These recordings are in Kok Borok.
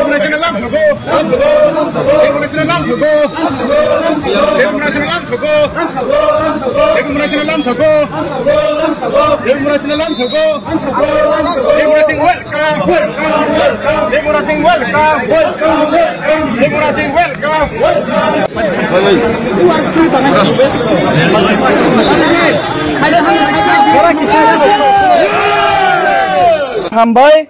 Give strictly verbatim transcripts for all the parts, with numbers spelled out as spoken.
Welcome, welcome. Welcome, welcome. Welcome, welcome. Welcome, welcome. Hambai,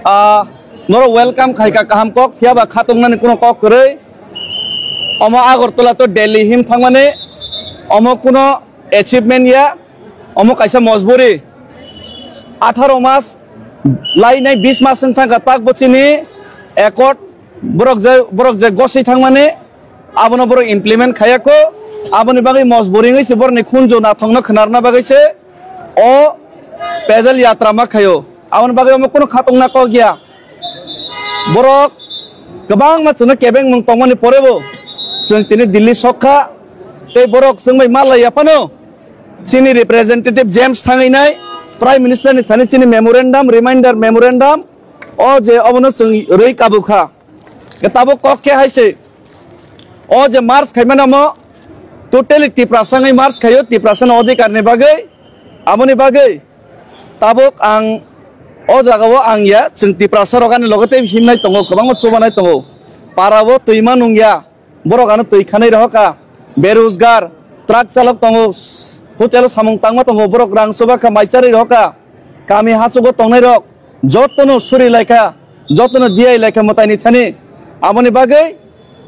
ah, norok welcome khaika kaham kok, phiya ba khatungnani kuno kok kwrwi. Omo Agartala to Delhi him thangmani, omo kuno achievement ya, omo kaisa mojburi. Atharo mas lainai bis mas wng thangkha tak bo chini accord borok je, borok je goswi thangmani abono borok implement khaiya kho, aboni bagwi mojburi wngwi se borokni khunju nathokno khwnarna bagwi se o pedal yatra ma khaio, aboni bagwi omo kunu khatungna kok ya. Borok kwbangma chwngno kebengmung tongmani porebo chwng tini Delhi sokha, tei borok chwng bai malaiya phano chini representative James thangwi nai Prime Minister ni thani chini memorandum, reminder memorandum o je obono chwng rwi kabukha. Tabuk kok khe hai se o je march khaimani omo totally Tiprasa wngwi march khaio, Tiprasa ni odhikar ni bagwi, aboni bagwi tabuk ang o jaga o ang ya, chwng Tiprasa rok ani loge tei himnai tongo, kwbangma chubanai tongo, para o twima nung ya, borok ano twi khanai rohor kha, berojgar, truck chalok tongo, hotel o samung tangma tongo, borok rang chuba kha, mai charwi rohor kha, kami hachugo tongnai rok jotono suri laikha, jotono diyai laikha mwtai ni thani. Aboni bagwi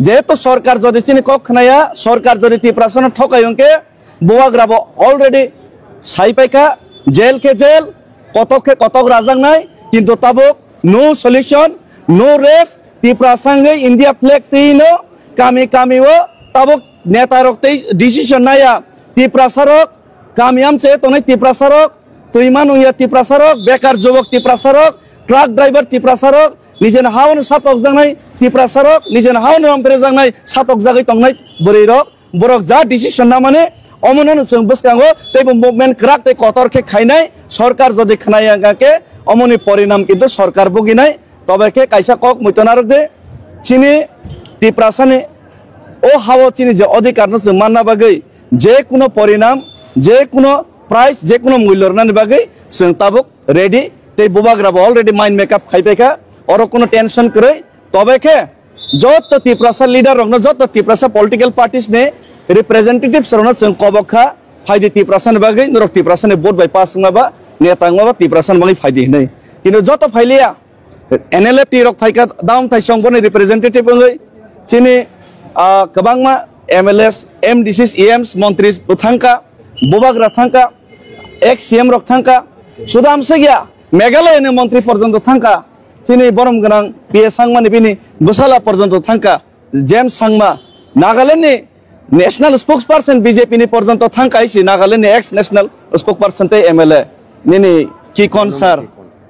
jehetu sorkar jodi chini kok khnaya, sorkar jodi Tiprasa no thokai hwnkhe, bubagra bo already sai paikha, jail khe jail, kotok khe kotok rajaknai, kintu tabuk no solution, no rest, Tiprasa wngwi India flag twi no kami kami o tabuk neta rok tei decision naya, Tiprasa rok kami amchai tongnai Tiprasa rok, twima nungya Tiprasa rok, bekar jubok Tiprasa rok, truck driver Tiprasa rok, nijeni ha-o no satokjaknai Tiprasa rok, nijeni ha-o no romperejaknai satokjagwi tongnai bwrwi rok, borok ja decision namani omono no chwng bwskango teibo movement kwrak tei kotor khe khainai, sorkar jodi khwnaya wngkha khe omoni porinam kintu sorkar buginai. Tobe khe kaisa kok muitu narwk di, chini Tiprasani o ha-o chini je odhikar no chwng manna bagwi je kuno porinam, je kuno price, je kuno mulyo rwnani bagwi chwng tabuk ready, tei bubagra bo already mind make up khai paikha, oro kuno tension kwrwi. Tobe khe joto Tiprasa leader rokno, joto Tiprasa political parties ni representatives rokno chwng kobok kha, phaidi Tiprasa ni bagwi, norok Tiprasa ni vote bai pass wngma ba, neta wngma ba Tiprasa ni bagwi phaidi hinwi. Kintu joto phailiya, N L F T rok phaikha daum thaisong boni representative wngwi, chini, ah, kwbangma M L As, M D Cs, E Ms, montri bo thangkha, bubagra thangkha, ex C M rok thangkha, suda amswkya Meghalaya ni montri porjonto thangkha, chini borom gwnang P A Sangma ni bini bwsala porjonto thangkha, James Sangma, Nagaland ni national spokesperson B J P ni porjonto thangkha, isi Nagaland ni ex national spokesperson tei M L A nini Kikon sir,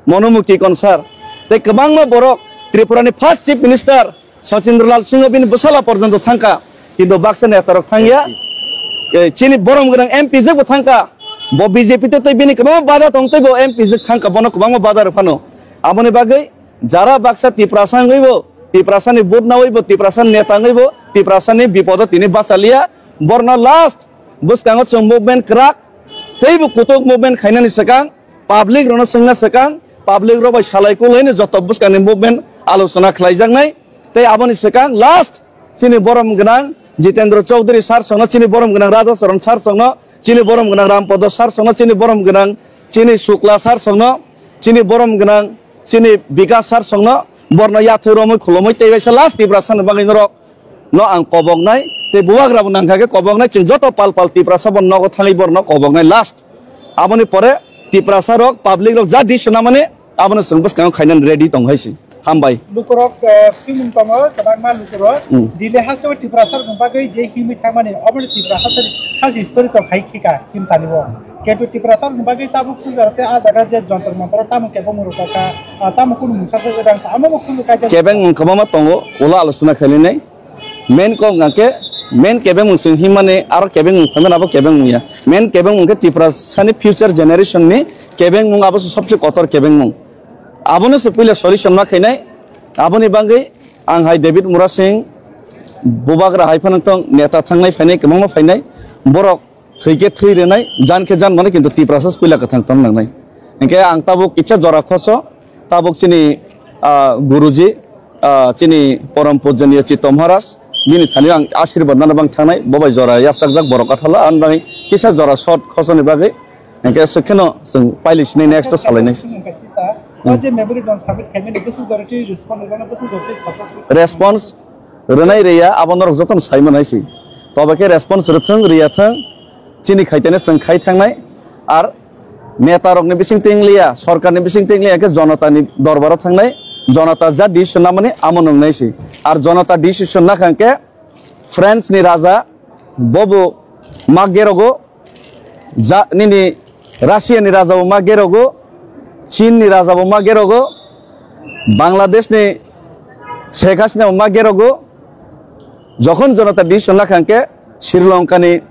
Monomu Kikon sir, tei kwbangma borok, Tripura ni first chief minister Sachindralal Singh bini bwsala porjonto thangkha, kintu baksa neta rok thangya. Eh, chini borom gwnang M P jwkbo thangkha, bo B J P tei tei bini kwbangma bada tong tei bo M P jwk thangkha, bono kwbangma bada rw phano. Aboni bagwi jara baksa Tiprasa wngwi bo, Tiprasa ni vote nawi bo, Tiprasa ni neta wngwi bo, Tiprasa ni bipodo tini bachaliya, borno last bwskango chwng movement kwrak tei bo kutuk movement khainani swkang, public rokno swngna swkang, public rok bai salai kulai no joto bwskang ni movement alochona khlaijaknai. Tei aboni swkang last chini borom gwnang Jitendra Chaudhary sir songno, chini borom gwnang Radha Charan sir songno, chini borom gwnang Rampodo sir songno, chini borom gwnang chini Shukla sir songno, chini borom gwnang chini Bikas sir songno, borno yathwi romwi khulumwi tei waisa last Tiprasa ni bagwi norok no ang koboknai, tei bubagra bo nangkha khe koboknai, chwng joto pal pal Tiprasa bo nogo thangwi borno koboknai last. Aboni pore Tiprasa rok, public rok ja decision namani abono chwng bwskango khainani ready tong hai se. Hambai. Lukurok, eh, simung tongo, kwbangma lukurok. Hmm. Delhi hasteo Tiprasa rokni bagwi je himwi thangmani, omo ni Tiprasa hasteo, hasteo story tong khai khika, him tani bo. Kintu Tiprasa rokni bagwi tabuk sujaro tei a jaga je Jantar Mantar o tamo kebo muruk kha, ah, tamo kunu mungsa se jang, amo bo kunu kaisa. Kebeng mung kwbangma tongo, ulo alochona khainai. Main kok hwnkha khe, main kebeng mung sing himmani, aro kebeng mung phaimani abo kebeng mung ya. Main kebeng mung khe Tiprasa ni future generation ni kebeng mung, abo se sobse kotor kebeng mung. Abono se puila solution ma khainai. Aboni bagwi ang hai David Murasing, Bubagra hai phano tong neta thangnai phainai, kwbangma phainai. Borok thwi khe thwi rwnai, jan khe jan mano, kintu Tiprasa se puila kwthang tong nangnai. Hinkhe ang tabuk kisa jora khoso, tabuk chini, ah, Guruji, ah, chini Porom Pujaniya Chitto Maharaj, bini thani ang ashirbad nana bang thangnai, bo bai jora yachakjak borok athalo, ang bagwi kisa jora short khosoni bagwi. Hingke swkheno chwng paili sini next o salainai. Sisa, o je memory don submit khaimani bwswk jora twi response rwna bwswk jora twi successful. Response rwnai rwya abo norok jotono sai manai si. Tobe khe response rwthwng rwya thwng chini khaitene chwng khai thangnai. Ar neta rokni bising tingliya, sorkarni bising tingliya khe jonotani dorbaro thangnai, jonota ja decision namani amo nwngnai si. Ar jonota decision nakha hwnkhe France ni raja bobo ma gerogo, ja, nini Russia ni raja bo ma gerogo, Chin ni raja bo ma gerogo, Bangladesh ni Sheikh Hasina bo ma gerogo, jokhon jonota decision lakha hwnkhe Sri Lanka ni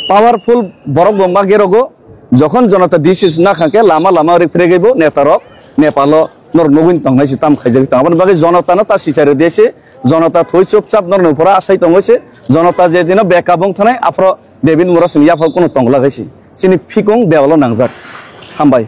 powerful borok bo ma gerogo, jokhon jonota decision nakha hwnkhe lama lama rik pregwi bo neta rok Nepal o norok nugwi tongnai si tam khaijagwi tongo. Aboni bagwi jonota no ta sichari de se, jonota thwi chupchap norok ni uphoro asai tongo se, jonota je dino beka bung thanai aphro David Murasing yaphang kuno tongla gaisi. Chini phikung dewalo nangjak. Hambai.